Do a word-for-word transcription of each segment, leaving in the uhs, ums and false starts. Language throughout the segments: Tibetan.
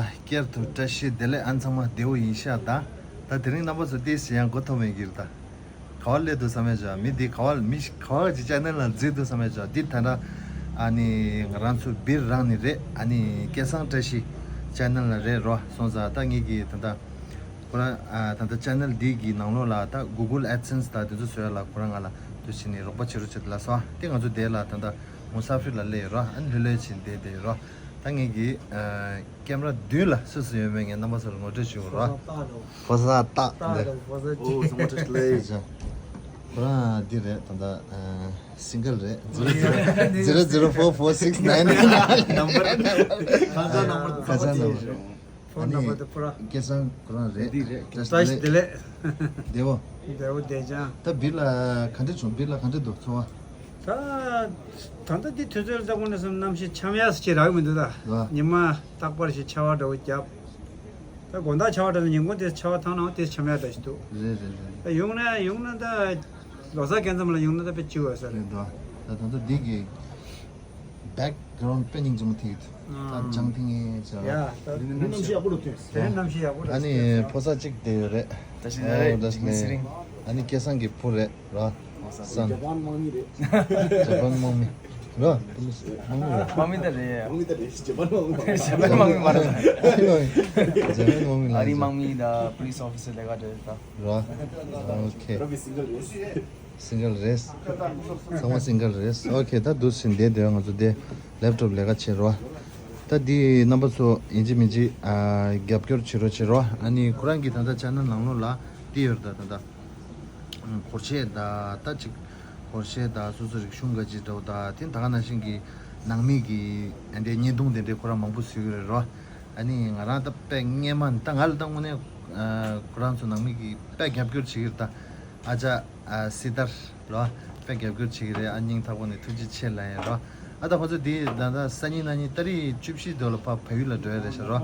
བསྐྱར་དུ་བཀྲ་ཤིས་བདེ་ལེགས། ཨ་ཚང་མ་བདེ་པོ་ཡིན་ཤག་ད། ད་དེ་རིང་རྣམ་པ་ཚོ་ཏོག་ཙམ་ཡང་མགོ་འཐོམ་མེད་ཀྱི་རེད་ད། ག་པར་སླེབས་འདུག་བསམ་ཡས་ཅིག་མི་འདི་ག་པར་མི་ག་པར་གྱི་ཅེ་ནལ་ལ་འཛུལ་འདུག་བསམ་ཡས་ཅིག་འདི་ད་ལྟ་ཨ་ནི་ང་རང་ཚོ་སྦིར་རང་ནས་རེད། ཨ་ནི་སྐལ་བཟང་བཀྲ་ཤིས་ཅེ་ནལ་ལ་རེད་རོ། སོང་ཙང་ད་ངེད་ཀྱི་ད་ལྟ་ཁོ་རང་ཨ་ད་ལྟ་ཅེ་ནལ་འདི་གི་ནང་ལོགས་ལ་ད་Google AdSense་ད་དེ་ཚོ་བཟོ་ཡ་ལ་ཁོ་རང་ང་ལ་དུ་ཕྱིན་ནས་རོགས་པ་བྱེད་རོགས་བྱེད་ལ་སོ། དེ་ང་ཚོ་དེ་ལ་ད་ལྟ་མུ་ས་ཧྥིར་ལ་སླེབས་ཡོད་རོ། ཨ་ནི་ལྷོད་ལྷོད་ཕྱིན་བསྡད་བསྡད་ཡོད་རོ། ད་ངེད་ཀྱི་ཨ་ཀེམ་ར་མདུན་ལ་སུ་སུ་ཡོད་མེད་ངས་རྣམ་པ་ཚོར་ངོ་སྤྲོད་ཞུ་རོགས། ཕོ་གསར་སྟག་འདི། ཕོ་གསར་སྟག་འདི། ཨོ་ཚང་མ་བཀྲ་ཤིས་བདེ་ལེགས། ཁོ་རང་འདི་རེད་ད་ལྟ་ཨ་སིང་གལ་རེད། zero zero four four six nine nine། ནམ་བར་ཁ་སང་ནམ་བར་ཁ་སང་ནམ་བར། ཕོན་ནམ་བར་དེ་ཕོ་ར། སྐལ་བཟང་ཁོ་རང་རེད། བཀྲ་ཤིས་བདེ་ལེགས། བདེ་པོ། བདེ་པོ་བདེ་ཅང་། ད་སྦིར་ལ་ག་འདྲ་བྱུང་། སྦིར་ལ་ག་འདྲ་འདུག་ཚོར་བ། ད་ད་ལྟ་འདི་དུས་ཚོད་ལ་ལྟ་དགོས་ན་བསམ་གནམ་གཤིས་འཆམ་ཡག་ཞིག་རག་གི་མི་འདུག་ད། ལ། ཉི་མ་རྟག་པར་ཞིག་ཆར་པ་འདྲ་བོ་བརྒྱབ། ད་དགོང་དག་ཆར་པ་འདྲ་ན་ཉིན་གུང་དེ་ཆར་པ་ཐང་ནའང་དེ་འཆམ་ཡག་འདྲ་ཞིག་འདུག་རེད་རེད་རེད། ད་ཡོང་ན་ཡོང་ན་ད་ལོ་གསར་སྐབས་མཚམས་ལ་ཡོང་ན་ད་དཔེ་སྐྱིད་པོ་ཡོད་ས་རེད། རེད་འདུག་ད་ད་ལྟ་འདི་གི་བེག་གྷ་རོན་ཌི་དཔེ་སྙིང་རྗེ་མོ་ཐིག་ད་ལྗང་ཐིང་ངེ་བྱས་ཡ། ད་རི་ནི་གནམ་གཤིས་ཡག་པོ་འདུག་དེ་རི་གནམ་གཤིས་ཡག་པོ་འདུག་ཨ་ནི་ཕོ་གསར་གཅིག་དེ་ཡོད་རེད། ད་ཤི་ན་རེད། ཨོ་ད་ཤི་ན་ཚེ་རིང་། ཨ་ནི་སྐལ་བཟང་གི་བུ་རེད་ར། སན། ཇ་པན་དམག་མི་རེད། ཇ་པན་དམག་མི་ར། དམག་མི་རེད། དམག་མི་ད་རེད། དམག་མི་ད་རེད། ཇ་པན་དམག་མི། ཇ་པན་དམག་མི་མ་རེད། ཇ་པན་དམག་མི་ལ། ཨ་རི་དམག་མི་ད་པོ་ལི་སི་ཨོ་ཕི་སར་ལས་ཀ་འདྲ་རེད་ད། ར། ཨོ་ཁེ། སིང་གལ་རེད། ཚང་མ་སིང་གལ་རེད། ཨོ་ཁེ། ད་འདུག་སེ་བསྡད་དེ་ང་ཚོ་དེ་ལེབ་ཊོབ་ལས་ཀ་བྱེད་རོགས། ད་འདི་རྣམ་པ་ཚོ་ཡིན་གཅིག་མིན་གཅིག་ཨ་རྒྱབ་སྐྱོར་བྱེད་རོགས་བྱེད་རོགས། ཨ་ནི་ཁོ་རང་གི་ད་ལྟ་ཅེ་ནལ་ནང་ལོགས་ལ་འདི་ཡོད་རེད་ད། ད་ལྟ་སྒོར་གཞས་ད་ད་ཅིག་སྒོར་གཞས་ད་སོ་སོ་རིག་གཞུང་ག་ཅིག་འདྲ་བོ་ད་དེ་ད་ག་ནང་བཞིན་གྱི་ནང་མི་གི་ཨ་འདྲའི་བརྙན་ཐུང་དེ་འདྲའི་ཁོ་རང་མང་པོ་བཟོས་ཀྱི་རེད་རོ། ཨ་ནི་ང་རང་ད་དཔེ་སྔན་མ་ད་ང་ལ་ད་དངོས་གནས་ཨ་ཁོ་རང་ཚོ་ནང་མི་གིས་དཔེ་རྒྱབ་སྐྱོར་བྱེད་ཀྱི་རེད་ད། ཨ་ཅག་ཨ་སྲི་ཐར་ལོ། དཔེ་རྒྱབ་སྐྱོར་བྱེད་ཀྱི་རེད། ཨ་སྙིང་ཐག་པ་ནས་ཐུགས་རྗེ་ཆེ་ལབ་ཡིན་རོ། ཨ་ད་ཁོ་ཚོ་དེ་ད་ད་སང་ཉིན་གནངས་ཉིན་ཏ་རིག་བཅུ་བཞི་དོ་ལ་ཕ་བལ་ཡུལ་ལ་འགྲོ་ཡ་རེད་ཤག་རོ།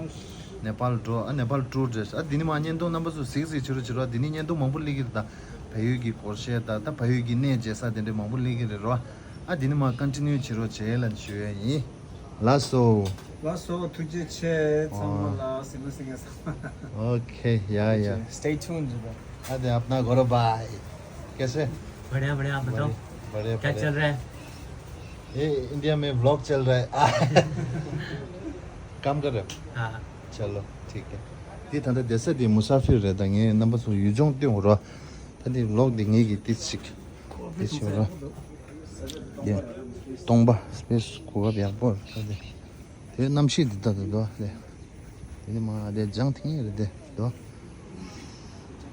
ནེ་པཱལ་འགྲོ། ཨ་ནེ་པཱལ་ཊུར་རེད་ཤག་ཨ་དེ་ནི་མ་བརྙན་ཐུང་རྣམ་པ་ཚོ་གཟིགས་གཟིགས་བྱེད་རོགས་བྱེད་རོགས། དེ་ནི་བརྙན་ཐུང་མང་པོ་སླེབས་ཀྱི་རེད་ད། བལ་ཡུལ་གྱི་སྒོར་གཞས་ད་ད་བལ་ཡུལ་གྱི་གནས་མཇལ་ས་དེ་འདྲ་མང་པོ་སླེབས་ཀྱི་རེད་རོ། ཨ་དེ་ནི་མ་ཀོན་ཊི་ནིའུ་བྱེད་རོགས་བྱེད་ལབ་ཞུ་ཡ་ཡིན། ལགས་སོ། ལགས་སོ། ཐུགས་རྗེ་ཆེ་ཚང་མ་ལ། སེམས་པ་སེང་གེ་ཚང་མ། ओके, या, या। Stay tuned। अरे अपना गौरव भाई, कैसे? बढ़िया, बढ़िया, आप बताओ। बढ़िया, क्या बढ़िया। चल रहा है? ये इंडिया में व्लॉग चल रहा है। काम कर रहे हो? हाँ, हाँ। चलो, ठीक है। འདི་ད་ལྟ་བསྡད་ས་དེ་མུ་ས་ཧྥིར་རེད། ད་ངས་རྣམ་པ་ཚོ་ཡུལ་ལྗོངས་སྟོན་རོགས། ད་འདི་ཝི་ལོག་འདི་ངེད་ཀྱི་ཏིས་ཅིག་ཏིས་ཡོད་ར། ཡ། སྟོང་པ་སྤེས་གོ་སྐབས་ཡག་པོ་རེད་ད་དེ། དེ་གནམ་གཤིས་འདི་ལྟ་འདུག་དེ། དེ་ནི་མ་དེ་ལྗང་ཐིང་རེད་དེ་དོ།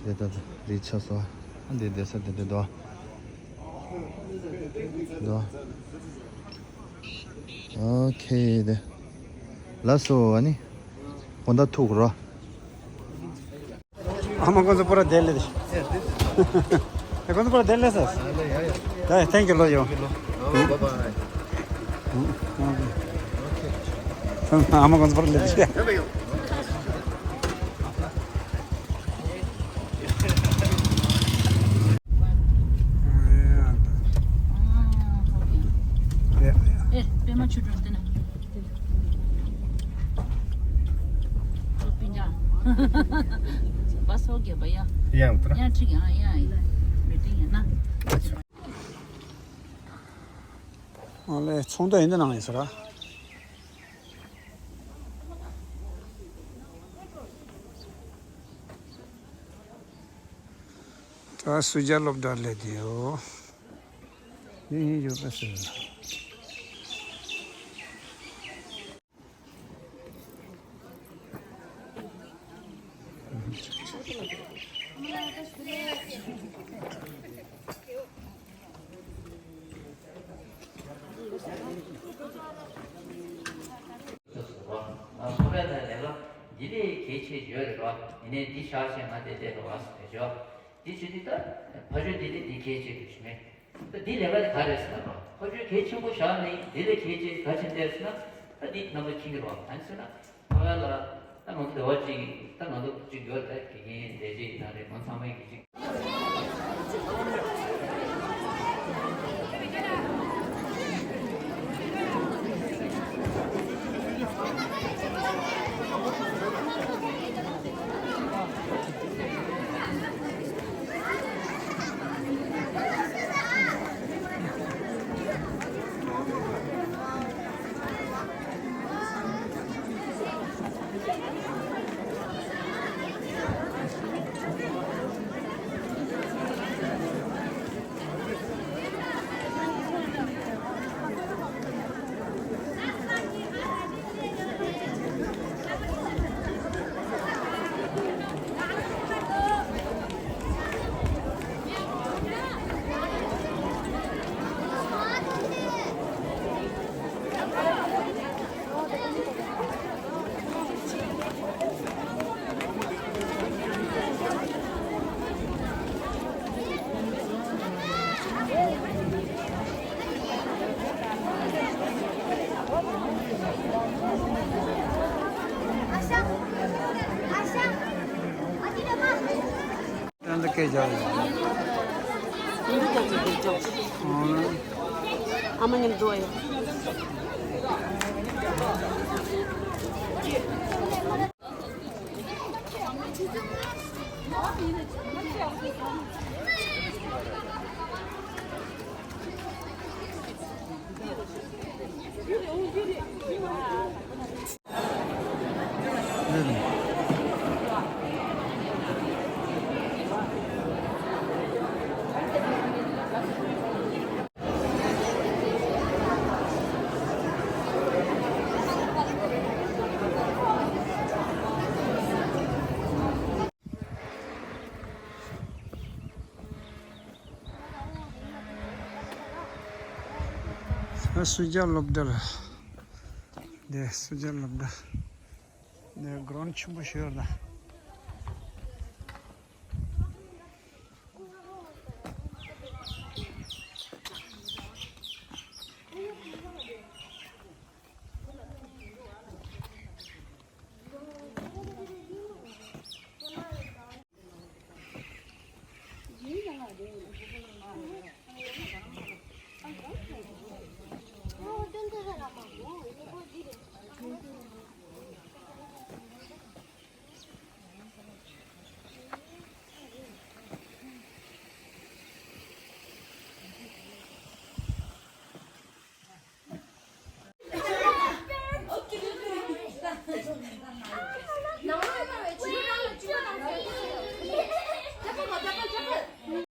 དེ་ལྟ་དེ་རི་ཆགས་སོ། ཨ་འདི་བསྡད་ས་དེ་འདྲ་དོ། དོ། ཨོ་ཁེ་དེ། ལགས་སོ། ཨ་ནི། དགོང་དག་ཐུག་རོ། ཨ་མ་ཁོང་ཚོ་པུ་ར་བསྡད་ལེ། ཨེ་ཁོང་ཚོ་པུ་ར་བསྡད་ལེ་སར། ཡ་ཡ། ཐེང་ཀྱུ་ལོ་ཡོ། ཨ་མ་ཁོང་ཚོ་པུ་ར་ལེ། ཨེ། པད་མ་ཆུ་དྲོན་དེ་ན། ཡང་ཡང་ཁྲིག་ཡང་ཡང་ཡང་མི་ཏིང་ཡང་ན། ཨ་ལས་ཚོང་རྟགས་ཡིན་ད་ནང་ཡིན་ས་ར། ད་སུ་ཇཱ་སློབ་གྲྭ་སླེབས་དུས་ཡོད། ཡིན་ཡིན་ཡོད་པ་ཟེར། ཁོ་པས་ད་ལས་ཀ་འདི་ལས་གལ་ཆེ་ཡོད་རེད་བ། ཡིན་ནའི་འདི་བཞག་བྱས་ང་དེ་བལྟས་རེད་བ་ཟེར་བྱས། འདི་བྱེད་དུས་ད་ཕ་ཆོས་འདི་ནི་འདི་གལ་ཆེ་གི་ཞུ་མེད། ད་འདི་ལས་ཀ་དེ་ག་རེད་ཟེར་ན་བ། ཕ་ཆོས་གལ་ཆེན་པོ་བཞག་ནས་འདི་ལས་གལ་ཆེ་ག་ཆེན་བལྟས་ཟེར་ན། ད་འདི་རྣམ་པ་མཁྱེན་གི་རེད་བ། གང་ཟེར་ན། ཕ་བལ་ལ་ད་ང་ཚོ་འབྲེལ་བ་གཅིག་ད་ང་ཚོ་གཅིག་ཡོད་ད། དགེ་རྒན་ལས་བྱེད་ཡིན་ན་རེད། ང་ཚང་མ་གི་གཅིག་སྐད་རྒྱག་ཡོད། ཨ་མ་མཉམ་འགྲོ་ཡ། ད་སུ་ཇཱ་སློབ་གྲྭ་ལ། འདི་སུ་ཇཱ་སློབ་གྲྭ། འདི་གྷི་རའུན་ཌི་ཆེན་པོ་ཞིག་ཡོད་ལ།